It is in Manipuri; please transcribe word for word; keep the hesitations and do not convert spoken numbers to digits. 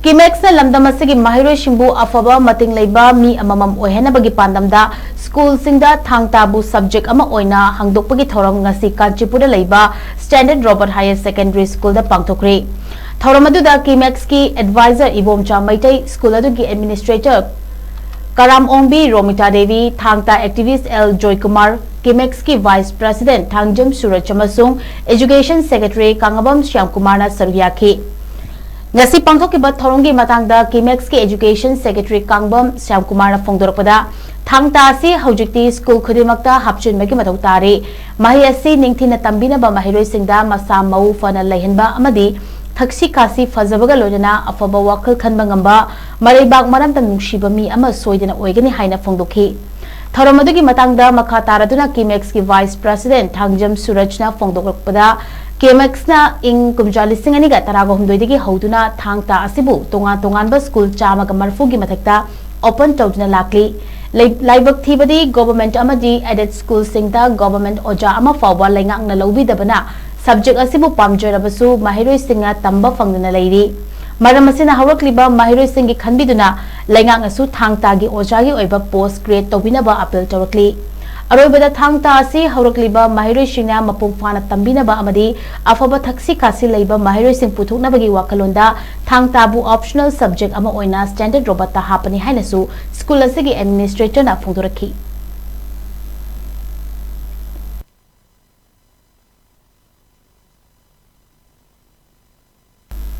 ꯀꯤꯃꯦꯛꯁꯅ ꯂꯝꯗꯝ ꯑꯁꯤꯒꯤ ꯃꯍꯩꯔꯣꯏꯁꯤꯡꯕꯨ ꯑꯐꯕ ꯃꯇꯤꯡ ꯂꯩꯕ ꯃꯤ ꯑꯃꯃꯝ ꯑꯣꯏꯍꯟꯅꯕꯒꯤ ꯄꯥꯟꯗꯝꯗ ꯁ꯭ꯀꯨꯜꯁꯤꯡꯗ ꯊꯥꯡ ꯇꯥꯕꯨ ꯁꯕꯖꯦꯛ ꯑꯃ ꯑꯣꯏꯅ ꯍꯥꯡꯗꯣꯛꯄꯒꯤ ꯊꯧꯔꯝ ꯉꯁꯤ ꯀꯥꯟꯆꯤꯄꯨꯔꯗ ꯂꯩꯕ ꯁ꯭ꯇꯦꯟꯗꯔꯗ ꯔꯣꯕꯔꯠ ꯍꯥꯌꯔ ꯁꯦꯀꯦꯟꯗꯔꯤ ꯁ꯭ꯀꯨꯜꯗ ꯄꯥꯡꯊꯣꯛꯈ꯭ꯔꯦ꯫ ꯊꯧꯔꯝ ꯑꯗꯨꯗ ꯀꯤꯃꯦꯛꯁꯀꯤ ꯑꯦꯗꯚꯥꯏꯖꯔ ꯏꯕꯣꯝꯆꯥ ꯃꯩꯇꯩ, ꯁ꯭ꯀꯨꯜ ꯑꯗꯨꯒꯤ ꯑꯦꯗꯃꯤꯅꯤꯁꯇ꯭ꯔꯦꯇꯔ ꯀꯔꯥꯝ ꯑꯣꯡꯕꯤ ꯔꯣꯃꯤꯇꯥ ꯗꯦꯕꯤ, ꯊꯥꯡ ꯇꯥ ꯑꯦꯛꯇꯤꯚꯤꯁ L Joykumar, ꯀꯤꯃꯦꯛꯁꯀꯤ vice president Thangjam ꯁꯨꯔꯖ ꯑꯃꯁꯨꯡ ꯑꯦꯖꯨꯀꯦꯁꯟ ꯁꯦꯀ꯭ꯔꯦꯇꯔꯤ ꯀꯥꯡꯉꯕꯝ ꯁ꯭ꯌꯥꯝꯀꯨꯃꯥꯔꯅ ꯁꯔꯨꯛ ꯌꯥꯈꯤ꯫ ꯉꯁꯤ ꯄꯥꯡꯊꯣꯛꯈꯤꯕ ꯊꯧꯔꯝꯒꯤ ꯃꯇꯥꯡꯗ ꯀꯤꯃꯦꯛꯁꯀꯤ ꯑꯦꯖꯨꯀꯦꯁꯟ ꯁꯦꯀ꯭ꯔꯦꯇꯔꯤ ꯀꯥꯡꯕꯝ ꯁ꯭ꯌꯥꯝꯀꯨꯃꯥꯔꯅ ꯐꯣꯡꯗꯣꯔꯛꯄꯗ, ꯊꯥꯡ ꯇꯥ ꯑꯁꯤ ꯍꯧꯖꯤꯛꯇꯤ ꯁ꯭ꯀꯨꯜ ꯈꯨꯗꯤꯡꯃꯛꯇ ꯍꯥꯞꯆꯤꯟꯕꯒꯤ ꯃꯊꯧ ꯇꯥꯔꯤ꯫ ꯃꯍꯩ ꯑꯁꯤ ꯅꯤꯡꯊꯤꯅ ꯇꯝꯕꯤꯅꯕ ꯃꯍꯩꯔꯣꯏꯁꯤꯡꯗ ꯃꯁꯥ ꯃꯎ ꯐꯅ ꯂꯩꯍꯟꯕ ꯑꯃꯗꯤ ꯊꯛꯁꯤ ꯈꯥꯁꯤ ꯐꯖꯕꯒ ꯂꯣꯏꯅꯅ ꯑꯐꯕ ꯋꯥꯈꯜ ꯈꯟꯕ ꯉꯝꯕ, ꯃꯔꯩꯕꯥꯛ ꯃꯔꯝꯗꯝ ꯅꯨꯡꯁꯤꯕ ꯃꯤ ꯑꯃ ꯁꯣꯏꯗꯅ ꯑꯣꯏꯒꯅꯤ ꯍꯥꯏꯅ ꯐꯣꯡꯗꯣꯛꯈꯤ꯫ ꯊꯧꯔꯝ ꯑꯗꯨꯒꯤ ꯃꯇꯥꯡꯗ ꯃꯈꯥ ꯇꯥꯔꯗꯨꯅ ꯀꯤꯃꯦꯛꯁꯀꯤ ꯚꯥꯏꯁ ꯄ꯭ꯔꯦꯁꯤꯗꯦꯟꯠ ꯊꯥꯡꯖꯝ ꯁꯨꯔꯖꯅ ꯐꯣꯡꯗꯣꯛꯂꯛꯄꯗ, ꯀꯤꯃꯦꯛꯁꯅ ꯏꯪ ꯀꯨꯝꯖꯥ ꯂꯤꯁꯤꯡ ꯑꯅꯤꯒ ꯇꯔꯥꯒ ꯍꯨꯝꯗꯣꯏꯗꯒꯤ ꯍꯧꯗꯨꯅ ꯊꯥꯡ ꯇꯥ ꯑꯁꯤꯕꯨ ꯇꯣꯉꯥꯟ ꯇꯣꯉꯥꯟꯕ ꯁ꯭ꯀꯨꯜ ꯆꯥꯝꯃꯒ ꯃꯔꯤꯐꯨꯒꯤ ꯃꯊꯛꯇ ꯑꯣꯄꯟ ꯇꯧꯗꯨꯅ ꯂꯥꯛꯂꯤ꯫ ꯂꯩ-, ꯂꯥꯏꯕꯛ ꯊꯤꯕꯗꯤ ꯒꯣꯚꯔꯟꯃꯦꯟꯠ ꯑꯃꯗꯤ ꯑꯦꯗꯦꯗ ꯁ꯭ꯀꯨꯜꯁꯤꯡꯗ ꯒꯣꯚꯔꯟꯃꯦꯟꯠ ꯑꯣꯖꯥ ꯑꯃ ꯐꯥꯎꯕ ꯂꯩꯉꯥꯛꯅ ꯂꯧꯕꯤꯗꯕꯅ ꯁꯕꯖꯦꯛ ꯑꯁꯤꯕꯨ ꯄꯥꯝꯖꯔꯕꯁꯨ ꯃꯍꯩꯔꯣꯏꯁꯤꯡꯅ ꯇꯝꯕ ꯐꯪꯗꯅ ꯂꯩꯔꯤ꯫ ꯃꯔꯝ ꯑꯁꯤꯅ ꯍꯧꯔꯛꯂꯤꯕ ꯃꯍꯩꯔꯣꯏꯁꯤꯡꯒꯤ ꯈꯟꯕꯤꯗꯨꯅ ꯂꯩꯉꯥꯛꯅꯁꯨ ꯊꯥꯡ ꯇꯥꯒꯤ ꯑꯣꯖꯥꯒꯤ ꯑꯣꯏꯕ ꯄꯣꯁꯠ ꯀ꯭ꯔꯤꯌꯦꯠ ꯇꯧꯕꯤꯅꯕ ꯑꯄꯤꯜ ꯇꯧꯔꯛꯂꯤ꯫ ꯑꯔꯣꯏꯕꯗ ꯊꯥꯡ ꯇꯥ ꯑꯁꯤ ꯍꯧꯔꯛꯂꯤꯕ ꯃꯍꯩꯔꯣꯏꯁꯤꯡꯅ ꯃꯄꯨꯡ ꯐꯥꯅ ꯇꯝꯕꯤꯅꯕ ꯑꯃꯗꯤ ꯑꯐꯕ ꯊꯛꯁꯤ ꯈꯥꯁꯤ ꯂꯩꯕ ꯃꯍꯩꯔꯣꯏꯁꯤꯡ ꯄꯨꯊꯣꯛꯅꯕꯒꯤ ꯋꯥꯈꯜꯂꯣꯟꯗ ꯊꯥꯡ ꯇꯥꯕꯨ ꯑꯣꯞꯁꯅꯦꯜ ꯁꯕꯖꯦꯛ ꯑꯃ ꯑꯣꯏꯅ ꯁ꯭ꯇꯦꯟꯗꯔꯗ ꯔꯣꯕꯔꯠꯇ ꯍꯥꯞꯄꯅꯤ ꯍꯥꯏꯅꯁꯨ ꯁ꯭ꯀꯨꯜ ꯑꯁꯤꯒꯤ ꯑꯦꯗꯃꯤꯅꯤꯁꯇ꯭ꯔꯦꯇꯔꯅ ꯐꯣꯡꯗꯣꯔꯛꯈꯤ꯫